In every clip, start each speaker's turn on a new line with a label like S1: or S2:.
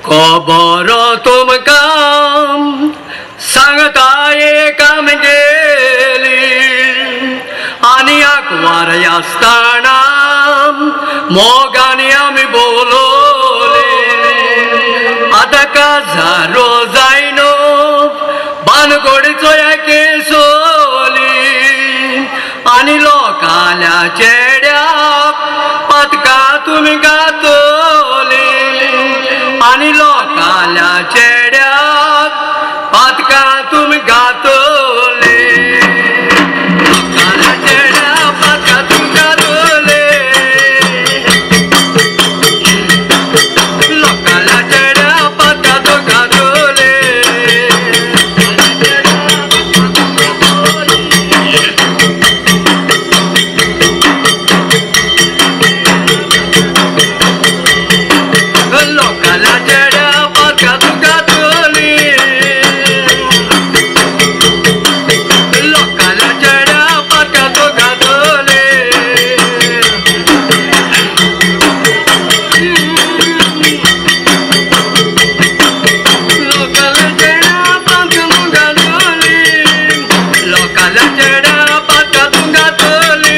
S1: खबर तुमकां सांगता एक आमगेली आनी आंकवार आसतना मोगान आमी बोलोली आतां काजारो जायनो बानगोडीचो केसोली आनी लोकाल्या चेड्याक पातकां तुमी घातली आनी लोकाल्या चेड्याक पातकां तुमी घातली लोकाल्या चेड्या पातकां तुमी घातली लोकाल्या चेड्या पातकां तुमी घातली. लोकाल्या चेड्या पातकां तुमी घातली लोकाल्या चेड्या पातकां तुमी घातली लोकाल्या चेड्या पातकां तुमी घातली लोकाल्या चेड्या पातकां तुमी घातली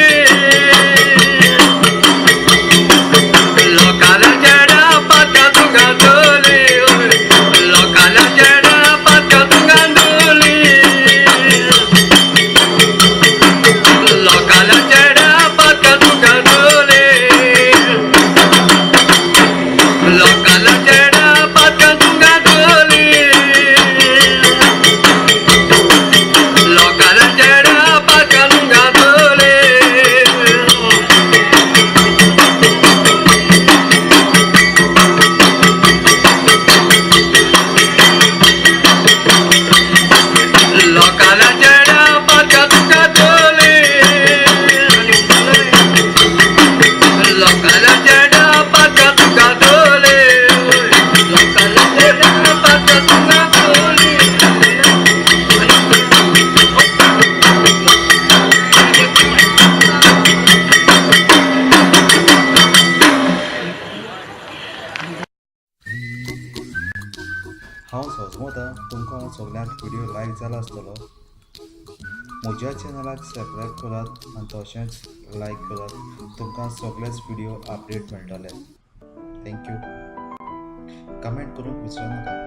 S1: लोकाल्या चेड्या पातकां तुमी घातली लोकाल्या चेड्या पातकां तुमी घातली लोकाल्या चेड्या पातकां तुमी घातली लोकाल्या चेड्या पातकां तुमी घातली लोकाल्या चेड्या पातकां तुमी घातली. लोकाल्या चेड्या पातकां तुमी घातली लोकाल्या चेड्या पातकां तुमी घातली लोकाल्या चेड्या पातकां तुमी घातली.
S2: हांव सोजमता तुमकां सगल्यांक व्हिडिओ लायक जाला आसतलो. म्हज्या चॅनलाक सबस्क्रायब करात आनी तशेंच लायक करात. तुमकां सगळेच व्हिडिओ अपडेट मेळटले. Thank you. Comment करूंक विसरूं नाका.